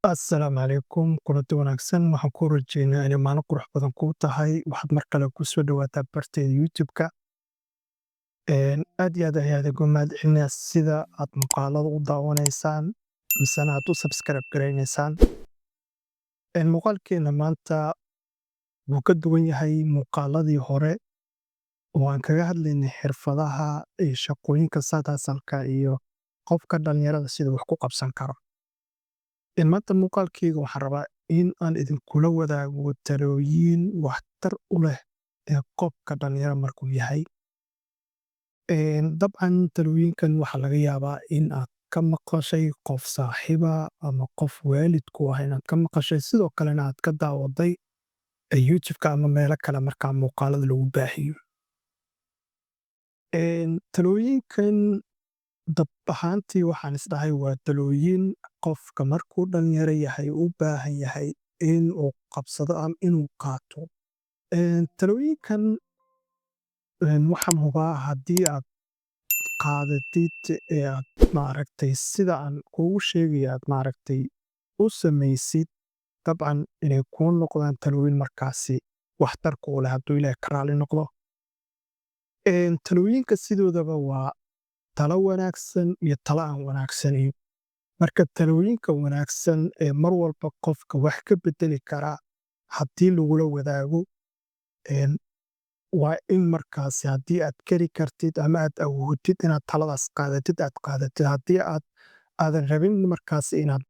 Assalaamu calaykum, kulanti wanaagsan. Waxaan kuu rajeynaa inay maalin qurux badan kuu tahay. Waxaad mar kale ku soo dhawaataa barteeda YouTube-ka. Aad iyo aad ayaan ugu mahadcelinayaa sida aad muuqaalada u daawanaysaan misena aad u subscribe garaynaysaan. Muuqaalkeena maanta wuu ka duwan yahay muuqaaladii hore oo aan kaga hadlaynay xirfadaha iyo shaqooyinka side hustle-ka iyo qofka dhalinyarada sida wax ku qabsan karo. Maanta muuqaalkeyga waxaan rabaa in aan idinkula wadaago talooyin waxtar u leh ee qofka dhalinyaro markuu yahay. Dabcan talooyinkan waxaa laga yaabaa in aad ka maqashay qof saaxiiba ama qof waalid ku ah inaad ka maqashay, sidoo kalena aad ka daawaday YouTube-ka ama meelo kale markaa muuqaalada lagu baahiyo. Talooyinkan dab ahaantii waxaan isdhahay waa talooyin qofka markuu dhalinyaro yahay u baahan yahay in uu qabsado ama inuu qaato. Talooyinkan waxaan hubaa haddii aad qaadatid ee aad maaragtay sida aan kuugu sheegayo aad maaragtay u samaysid, dabcan inay kuu noqdaan talooyin markaasi waxtar kuu leh, hadduu Ilaahay ka raali noqdo. Talooyinka sidoodaba waa talo wanaagsan iyo talo aan wanaagsanayn. Marka talooyinka wanaagsan ee mar walba qofka wax ka beddeli kara haddii lagula wadaago, waa in markaasi haddii aad kari kartid ama aad awoodid inaad taladaas qaadatid, aad qaadatid. Haddii aadan rabin markaasi inaad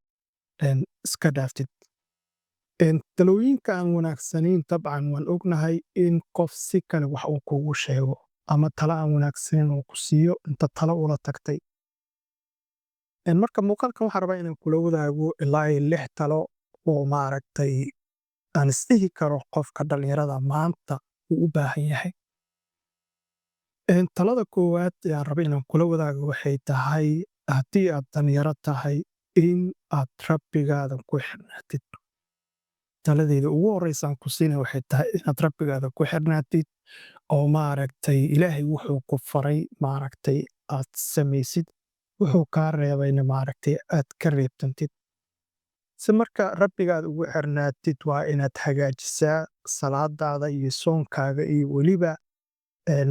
iska dhaaftid. Talooyinka aan wanaagsanayn, dabcan waan ognahay in qof si kale wax uu kugu sheego ama talo aan wanaagsanayn uu ku siiyo inta talo ula tagtay. Marka muuqaalkan waxaan rabaa inaan kula wadaago ilaa iyo lix talo oo maaragtay aan isdhihi karo qofka dhalinyarada maanta uu u baahan yahay. Talada koowaad ee aan rabo inaan kula wadaago waxay tahay, haddii aad dhalinyaro tahay, in aad Rabbigaada ku xirnaatid. Taladeyda ugu horeysa aan ku siinaya waxay tahay inaad Rabbigaada ku xirnaatid oo maaragtay Ilaahay wuxuu ku faray maaragtay aad samaysid, wuxuu kaa reebayna maaragtay aad ka reebtantid. Si marka Rabbigaada ugu xirnaatid, waa inaad hagaajisaa salaadaada iyo soonkaaga iyo weliba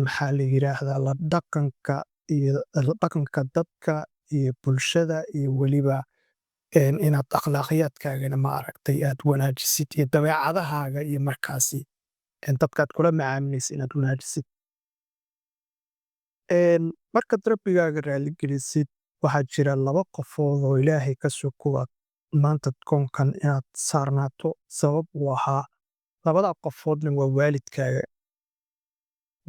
maxaa la yiraahdaa, la dhaqanka iyo la dhaqanka dadka iyo bulshada, iyo weliba inaad akhlaaqiyaadkaagana maaragtay aad wanaajisid iyo dabeecadahaaga iyo markaasi dadkaad kula macaamilaysid inaad wanaajisid. Markaad Rabbigaaga raali gelisid, waxaa jira laba qofood oo Ilaahay ka sokow aad maanta koonkan inaad saarnaato sabab u ahaa. Labadaa qofoodna waa waalidkaaga.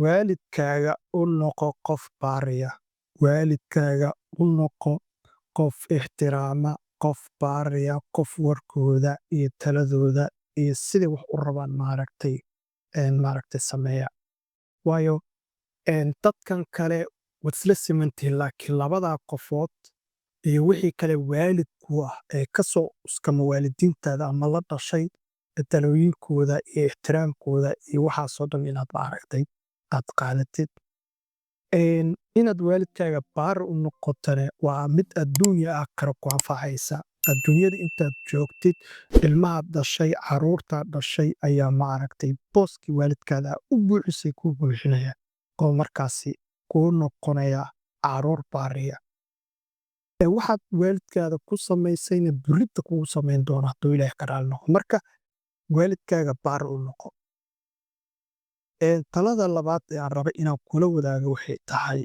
Waalidkaaga u noqo qof baariya. Waalidkaaga u noqo qof ixtiraama, qof baariya, qof warkooda iyo taladooda iyo siday wax u rabaan maaragtay sameeya. Waayo dadkan kale waad isla simantihiin, laakiin labadaa qofood iyo wixii kale waalid ku ah ee ka soo uskama waalidiintaada ama la dhashay, talooyinkooda iyo ixtiraamkooda iyo waxaasoo dhan inaad maaragtay aad qaadatid. Inaad waalidkaaga baari u noqotane waa mid adduun iyo aakhiro ku anfacaysa. Adduunyada intaad joogtid, ilmahaad dhashay, carruurtaad dhashay ayaa maaragtay booskii waalidkaada u buuxisay kuu buuxinaya oo markaasi kuu noqonaya carruur baariya. Waxaad waalidkaada ku samaysayna berrito kugu samayn doona, hadduu Ilaahay ka raali noqdo. Marka waalidkaaga baari u noqo. Talada labaad ee aan raba inaan kula wadaago waxay tahay,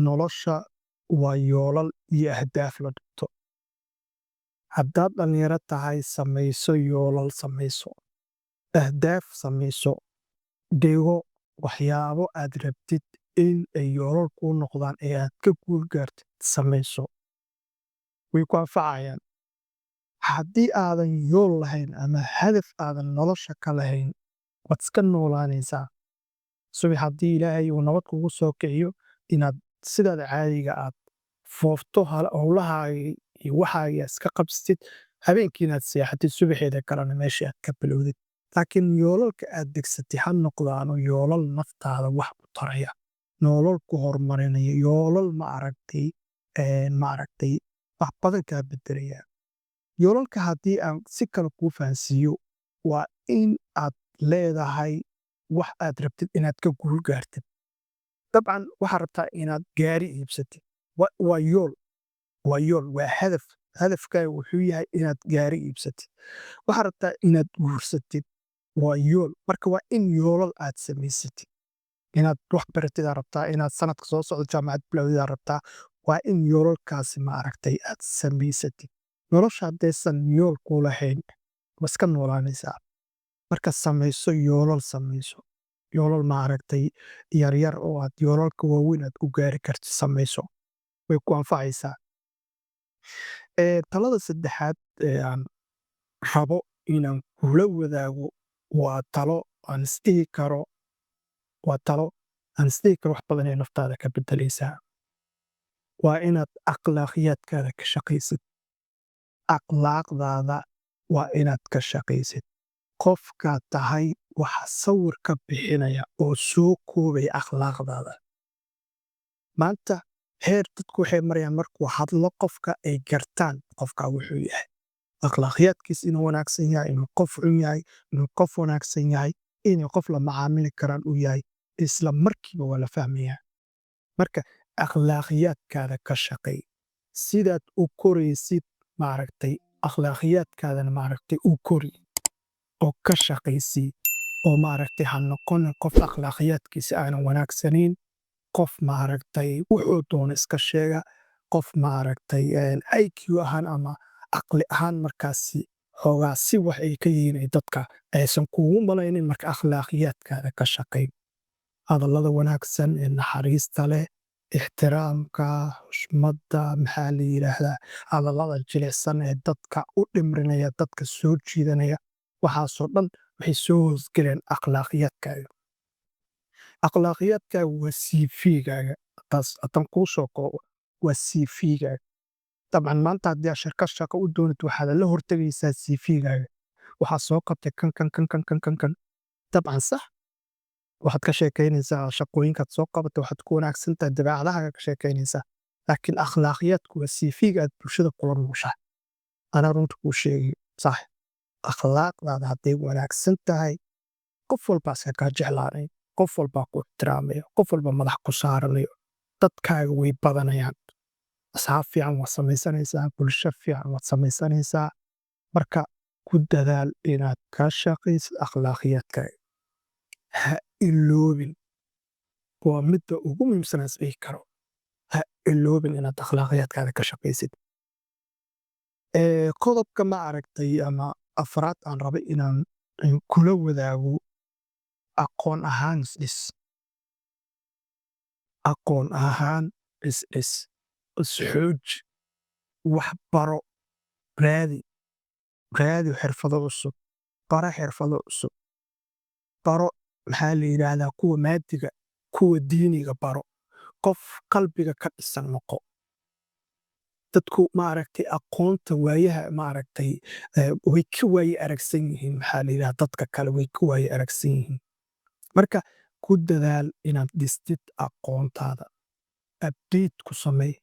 nolosha waa yoolal iyo ahdaaf la dhigto. Haddaad dhalinyaro tahay, samayso yoolal, samayso ahdaaf, samayso, dhigo waxyaabo aad rabtid in ay yoolal kuu noqdaan ee aad ka guul gaartid. Samayso, way ku anfacayaan. Haddii aadan yool lahayn ama hadaf aadan nolosha ka lahayn, waad iska noolaanaysaa. Subax haddii Ilaahay uu nabad kugu soo kiciyo, inaad sidaada caadiga aad foofto, howlahaagii iyo waxaagii aad iska qabsatid, habeenkii inaad seexatid, subaxeeda kalena meeshii aad ka bilowdid. Laakiin yoolalka aad degsatay ha noqdaano yoolal naftaada wax u taraya, nolol ku horumarinaya, yoolal ma aragtay wax badan kaa bedelaya. Yoolalka haddii aan si kale kuu fahansiiyo, waa in aad leedahay wax aad rabtid inaad ka guul gaartid. Dabcan waxaad rabtaa inaad gaari iibsatid. Waa yool, waa yool, waa hadaf. Hadafkaaga wuxuu yahay inaad gaari iibsatid. Waxaad rabtaa inaad guursatid, waa yool. Marka waa in yoolal aad samaysatid. Inaad wax baratid aad rabtaa, inaad sanadka soo socdo jaamacad bilowdid aad rabtaa. Waa in yoolalkaasi, ma aragtay, aad samaysatid. Nolosha haddaysan yool kuu lahayn, ma iska noolaanaysaa. Marka samayso yoolal, samayso yoolal, ma aragtay, yaryar oo aad yoolalka waaweyn aad ku gaari kartid samayso, way ku anfacaysaa. Talada saddexaad ee aan rabo inaan kula wadaago waa talo aan isdhihi karo, waa talo aan isdhihi karo wax badan ee naftaada ka bedelaysaa. Waa inaad akhlaaqiyaadkaada ka shaqaysid. Akhlaaqdaada waa inaad ka shaqaysid. Qofkaad tahay waxa sawir ka bixinaya oo soo koobaya akhlaaqdaada. Maanta heer dadku waxay marayaan markuu hadlo qofka ay gartaan qofka wuxuu yahay, akhlaaqiyaadkiisa, inuu wanaagsan yahay, inuu qof xun yahay, inuu qof wanaagsan yahay, inuu qof la macaamili karaan uu yahay, isla markiiba waa la fahmayaa. Marka akhlaaqiyaadkaada ka shaqay. Sidaad u koraysid, ma aragtay, akhlaaqiyaadkaadana, ma aragtay, u kori oo ka shaqaysii, oo, ma aragtay, ha noqonin qof akhlaaqiyaadkiisa aanan wanaagsanayn, qof, ma aragtay, wuxuu doono iska sheega, qof, ma aragtay, IQ ahaan ama caqli ahaan markaasi xoogaa si wax ay ka yihiin ay dadka aysan kuugu malaynin. Marka akhlaaqiyaadkaada ka shaqay. Hadallada wanaagsan ee naxariista leh, ixtiraamka, xushmadda, maxaa la yidhaahdaa, hadallada jilicsan ee dadka u dhimrinaya, dadka soo jiidanaya, waxaasoo dhan waxay soo hoosgeleen akhlaaqiyaadkaaga. Akhlaaqiyaadkaaga waa CV-gaaga. Taas haddaan kuu soo koobo, waa CV-gaaga. Dabcan maanta haddii aad shirkad shaqo u doonid, waxaad la hortegaysaa CV-gaaga. Waxaa soo qabtay kan, kan, kan, kan, kan, kan, kan. Dabcan sax, waxaad ka sheekaynaysaa shaqooyinkaad soo qabatay, waxaad ku wanaagsan tahay, dabeecadahaaga ka sheekaynaysaa, laakiin akhlaaqiyaadku waa CV-ga aad bulshada kula nooshahay. Anaa runta kuu sheegay, sax, akhlaaqdaada hadday wanaagsan tahay, qof walbaa iska kaa jeclaanay, qof walbaa ku ixtiraamaya, qof walba madax ku saaranayo, dadkaaga way badanayaan, asxaab fiican waad samaysanaysaa, bulsho fiican waad samaysanaysaa. Marka ku dadaal inaad ka shaqaysid akhlaaqiyaadkaaga. Ha iloobin, waa midda ugu muhiimsan aan is dhihi karo. Ha iloobin inaad akhlaaqiyaadkaada ka shaqaysid. Qodobka, ma aragtay, ama afraad aan rabay inaan kula wadaago: aqoon ahaan isdhis. Aqoon ahaan isdhis, isxooji, wax baro, raadi, raadi xirfado cusub, baro xirfado cusub, baro, maxaa la yidhaahdaa, kuwa maadiga, kuwa diiniga baro. Qof qalbiga ka dhisan noqo. Dadku, ma aragtay, aqoonta waayaha, ma aragtay, way ka waaye aragsan yihiin, maxaa la yidhahdaa, dadka kale way ka waaye aragsan yihiin. Marka ku dadaal inaad dhistid aqoontaada, update ku samee,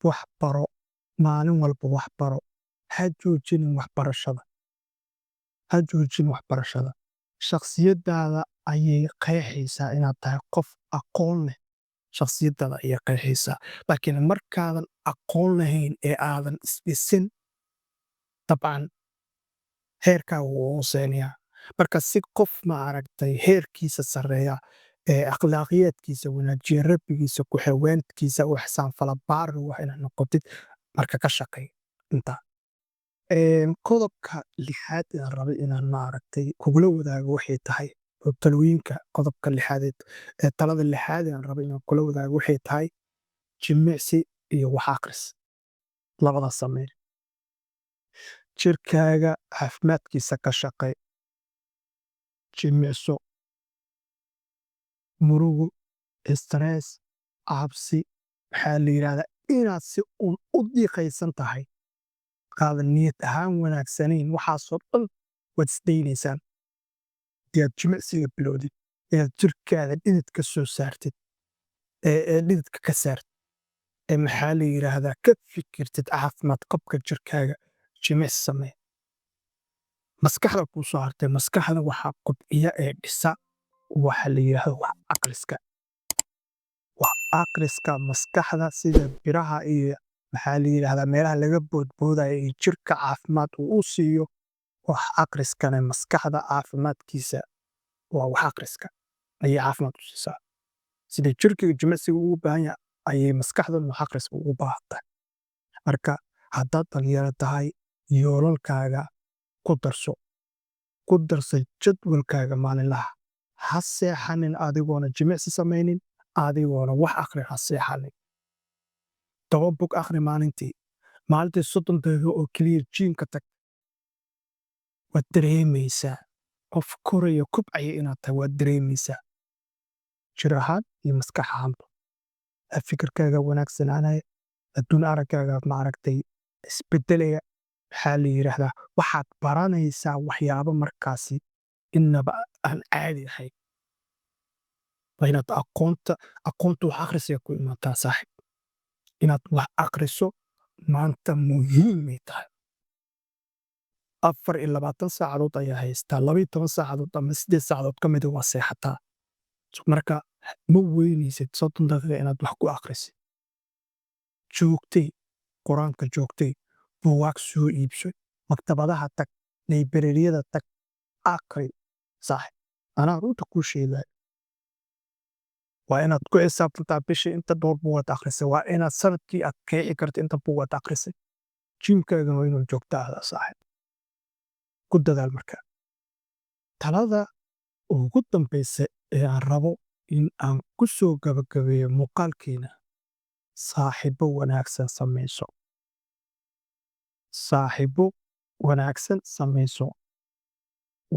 wax baro, maalin walba wax baro. Ha joojinin waxbarashada, ha joojin waxbarashada. Shakhsiyadaada ayay qeexaysaa inaad tahay qof aqoon leh, shakhsiyadaada ayay qeexaysaa. Laakiin markaadan aqoon lahayn ee aadan isdhisin, dabcan heerkaaga wuu hooseynayaa. Marka si qof, ma aragtay, heerkiisa sarreeya ee akhlaaqiyaadkiisa wanaajiya, rabbigiisa ku xawaankiisa u ixsaan fala, baari wax inaad noqotid, marka ka shaqeey intaa. Qodobka lixaad aan rabay inaan, ma aragtay, kugula wadaago waxay tahay oo talooyinka qodobka lixaadeed ee talada lixaad aan rabay inaan kula wadaago waxay tahay jimicsi iyo wax akhris. Labadaas samee. Jirkaaga caafimaadkiisa ka shaqee, jimicso. Murugo, stress, cabsi, maxaa la yidhahdaa, inaad si uun u diiqaysan tahay, aadan niyad ahaan wanaagsanayn, waxaasoo dhan waad isdaynaysaan hadii aad jimicsiga bilowdid, inaad jirkaada dhidid ka soo saartid, ee dhididka ka saartid, ee, maxaa la yidhaahdaa, ka fikirtid caafimaad qabka jirkaaga. Jimicsi samee. Maskaxda kuu soo hartay. Maskaxda waxaa kobciya ee dhisa waxa la yidhaahdo wax aqriska. Wax aqriska maskaxda, sida biraha iyo, maxaa la yidhahdaa, meelaha laga boodboodayo iyo jirka caafimaad uu u siiyo, wax aqriskana maskaxda caafimaadkiisa waa wax aqriska ayay caafimaad u siisaa. Sida jirka jimicsiga ugu baahan yahay ayay maskaxduna wax aqriska ugu baahan tahay. Marka haddaad dhalinyaro tahay, yoolalkaaga ku darso, ku darso jadwalkaaga maalinlaha. Ha seexanin adigoona jimicsi samaynin, adigoona wax aqrin ha seexanin. 10 bog aqri maalintii. Maalintii 30 daqiiqo oo keliya gym-ka tag. Waad dareemaysaa qof koraya, kobcaya inaad tahay. Waad dareemaysaa jir ahaan iyo maskax ahaanba. Fikirkaaga wanaagsanaanaya, adduun araggaaga, maaragtay, isbedelaya. Maxaa la yidhaahdaa, waxaad baranaysaa waxyaabo markaasi innaba aan caadi ahayn. Waa inaad aqoonta wax akhrisiga ku imaataa, saaxib. Inaad wax akhriso maanta muhiimay tahay. 24 saacadood ayaa haystaa, 12 saacadood ama 8 saacadood ka mida waa seexataa. Marka ma weynaysid 30 daqiiqa inaad wax ku akhrisid. Joogtay qur-aanka, joogtay buugaag soo iibso, maktabadaha tag, library-yada tag, aqri, saaxib. Anaa runta kuu sheegaya. Waa inaad ku xisaabtantaa bishii inta dhowr buugaad akhrisay. Waa inaad sanadkii aad qeexi karto inta buugaad akhrisay. Gym-kaagana waa inuu joogto ahdaa, saaxib. Ku dadaal. Marka talada ugu dambaysa ee aan rabo in aan ku soo gabagabeeyo muuqaalkiina: saaxiibo wanaagsan samayso. Saaxiibo wanaagsan samayso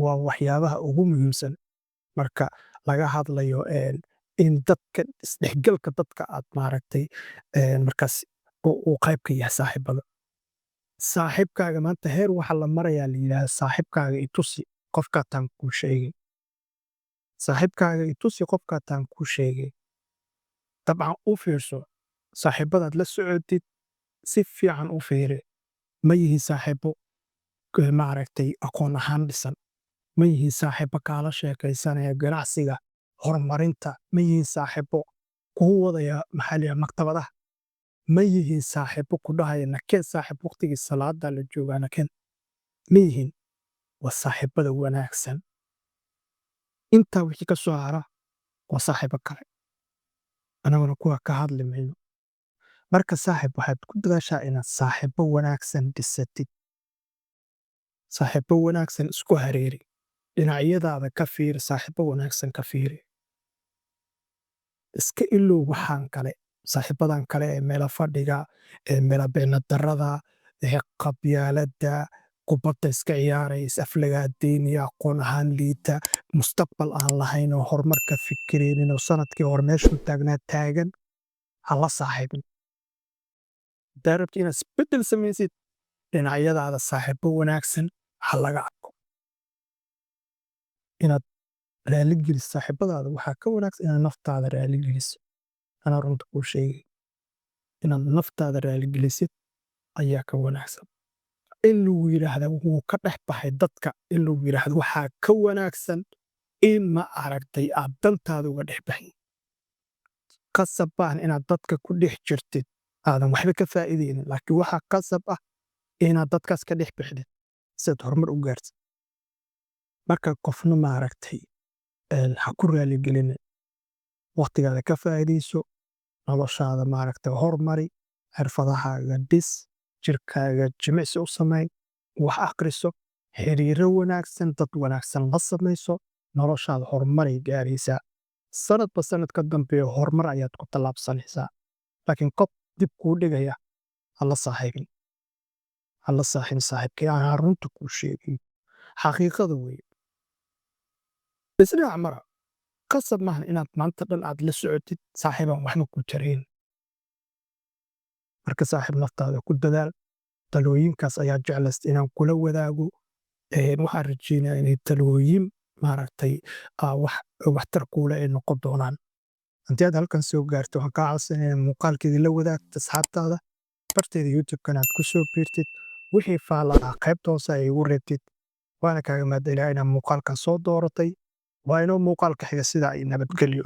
waa waxyaabaha ugu muhiimsan marka laga hadlayo in dadka isdhexgalka dadka aad, maaragtay, markaas uu qayb ka yahay saaxiibada. Saaxiibkaaga maanta heer waxa la marayaa la yidhaahda, "Saaxiibkaaga itusi, qofkaataan kuu sheegay. Saaxiibkaaga itusi, qofkaataan kuu sheegay." Dabcan u fiirso saaxiibadaad la socotid, si fiican u fiiri. Ma yihiin saaxiibo, maaragtay, aqoon ahaan dhisan? Ma yihiin saaxiibo kaala sheekaysanaya ganacsiga, horumarinta? Ma yihiin saaxiibo kuu wadaya, maxaa la yidhahdaa, maktabadaha? Ma yihiin saaxiibo ku dhahaya, "Nakeen saaxiib, waqtigii salaada la joogaa, nakeen"? Ma yihiin? Waa saaxiibada wanaagsan. Intaa wixii ka soo hara waa saaxiibo kale, anaguna kuwa ka hadli mayno. Marka saaxiib, waxaad ku dadaashaa inaad saaxiibo wanaagsan dhisatid. Saaxiibo wanaagsan isku hareeri, dhinacyadaada ka fiiri, saaxiibo wanaagsan ka fiiri. Iska ilow waxaan kale, saaxiibadan kale ee meelo fadhiga, ee meelo bicna darada, ee qabyaaladda kubadda iska ciyaaraya, is aflagaadeynaya, aqoon ahaan liita, mustaqbal aan lahayn oo horumar ka fikiraynin, oo sanadkii hore meeshuu taagnaa taagan, ha la saaxiibin. Haddaa rabtid inaad isbeddel samaysid, dhinacyadaada saaxiibo wanaagsan ha laga arko. Inaad raali geliso saaxiibadaada waxaa ka wanaagsan inaad naftaada raali geliso. Anaa runta kuu sheegay. Inaad naftaada raali gelisid ayaa ka wanaagsan. In lagu yidhaahda "Wuu ka dhex baxay dadka" in lagu yidhaahdo waxaa ka wanaagsan in, ma aragtay, aad dantaada uga dhex baxin. Qasab baan inaad dadka ku dhex jirtid aadan waxba ka faa'iideynin, laakiin waxaa qasab ah inaad dadkaas ka dhex bixdid si aad horumar u gaartid. Marka qofna, maaragtay, ha ku raaligelinin. Waqtigaada ka faa'iidayso, noloshaada, maaragtay, hormari, xirfadahaaga dhis, jirkaaga jimicsi u samey, wax akhriso, xiriiro wanaagsan, dad wanaagsan la samayso. Noloshaada horumaray gaaraysaa. Sanadba sanad ka dambeeya horumar ayaad ku tallaabsanaysaa. Laakiin qof dib kuu dhigaya ha la saaxiibin. Ha la saaxiibin, saaxiibkay, anaa runta kuu sheegay. Xaqiiqada weeye. Isdhinac mara. Qasab maahan inaad maanta dhan aad la socotid saaxiibaan waxba ku tarayn. Marka saaxiib, naftaada ku dadaal. Talooyinkaas ayaa jeclaysta inaan kula wadaago. Waxaan rajeynayaa inay talooyin, maaragtay, wax waxtar kuule ay noqon doonaan. Haddii aad halkan soo gaarto, waxaan kaa codsanayaa muuqaalkayga la wadaagto asxaabtaada, bartayda YouTube-kana aad ku soo biirtid. Wixii faala ah qaybta hoose ay igu reebtid. Waana kaaga mahadcelinayaa inaad muuqaalkan soo dooratay. Waa inoo muuqaalka xiga. Sidaa iyo nabadgelyo.